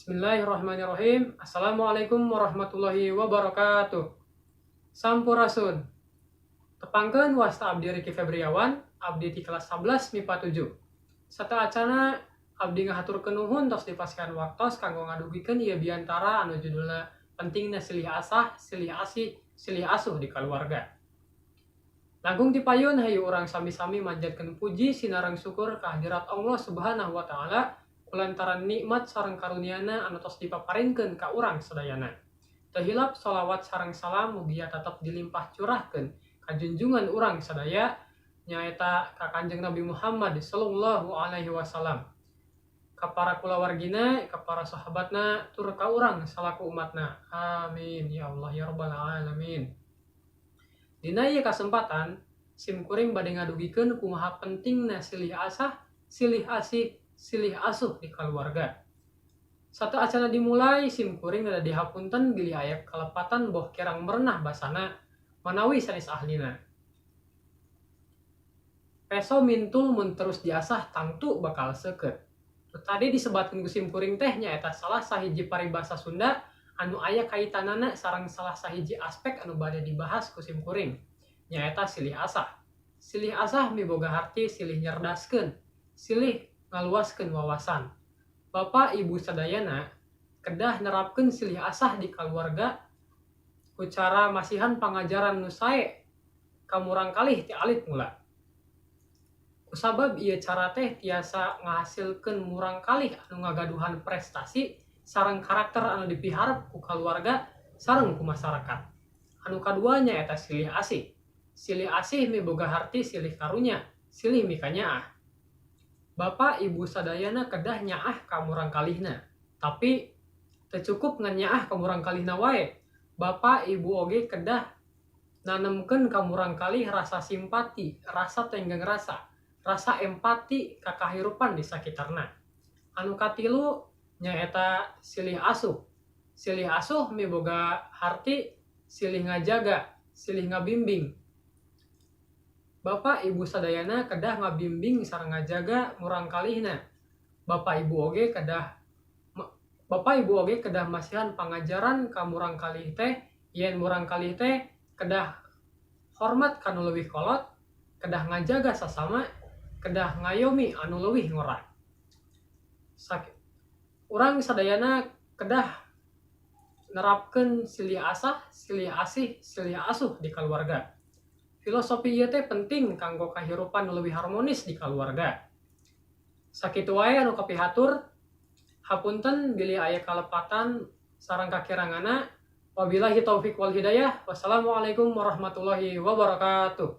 Bismillahirrahmanirrahim. Assalamualaikum warahmatullahi wabarakatuh. Sampurasun. Tepangkeun, wasta abdi Riki Febriawan, abdi di kelas 11 MIPA 7. Sateuacanna abdi ngahaturkeun nuhun tos dipasihan waktos kanggo ngadugikeun ieu biantara anu judulna pentingna silih asah, silih asih, silih asuh di kaluarga. Langkung ti payun, hayu urang sami-sami manjatkeun puji sinareng syukur kehadirat Allah Subhanahu wa Taala kulantaran nikmat sareng karuniana anu tos dipaparinkeun ka urang sadayana. Teu hilap sholawat sareng salam mugia tetep dilimpah curahkeun ka junjungan urang sadaya, nyaeta ka Kanjeng Nabi Muhammad sallallahu alaihi wasallam, ka para kulawargina, ka para sahabatna, tur ka urang salaku umatna. Amin ya Allah ya rabbal alamin. Dina ieu kasempatan sim kuring bade ngadugikeun kumaha pentingna silih asah, silih asih, silih asuh di keluarga. Sateuacanna dimulai, sim kuring rada dihapunten bilih aya kalepatan boh kirang merenah basana manawi sanes ahlina. Peso mintul mun terus diasah tangtu bakal seukeut. Nu tadi disebatkeun ku sim kuring teh nyaeta salah sahiji paribasa Sunda anu aya kaitanana sareng salah sahiji aspek anu bade dibahas ku sim kuring, nyaeta silih asah. Silih asah miboga harti silih nyerdaskeun, silih ngaluaskeun wawasan. Bapak Ibu sadayana kedah nerapkeun silih asah di kaluarga ku cara masihan pangajaran nu sae ka murangkalih ti alit mula. Kusabab ieu cara teh tiasa ngahasilkeun murangkalih anu ngagaduhan prestasi sareng karakter anu dipiharep ku kaluarga sareng ku masyarakat. Anu kadua nyaeta silih asih. Silih asih miboga harti silih karunya, silih mikanyaah. Bapak Ibu sadayana kedah nyaah ka murangkalihna, tapi teu cukup ngan nyaah ka murangkalihna wae. Bapak Ibu oge kedah nanemkeun ka murangkalih rasa simpati, rasa tenggang rasa, rasa empati ka kahirupan di sakitarna. Anu katilu nyaeta silih asuh. Silih asuh miboga harti silih ngajaga, silih ngabimbing. Bapak Ibu sadayana kedah ngabimbing sareng ngajaga murangkalihna. Bapak Ibu oge kedah masihan pangajaran ka murangkalih teh yen murangkalih teh kedah hormat ka nu leuwih kolot, kedah ngajaga sasama, kedah ngayomi anu leuwih ngora. Urang sadayana kedah nerapkeun silih asah, silih asih, silih asuh di kaluarga. Filosofi ieu teh penting kanggo kahirupan nu leuwih harmonis di kaluarga. Sakitu wae anu kapihatur. Hapunten bilih aya kalepatan sareng kakiranganna. Wabillahi taufik wal hidayah. Wassalamualaikum warahmatullahi wabarakatuh.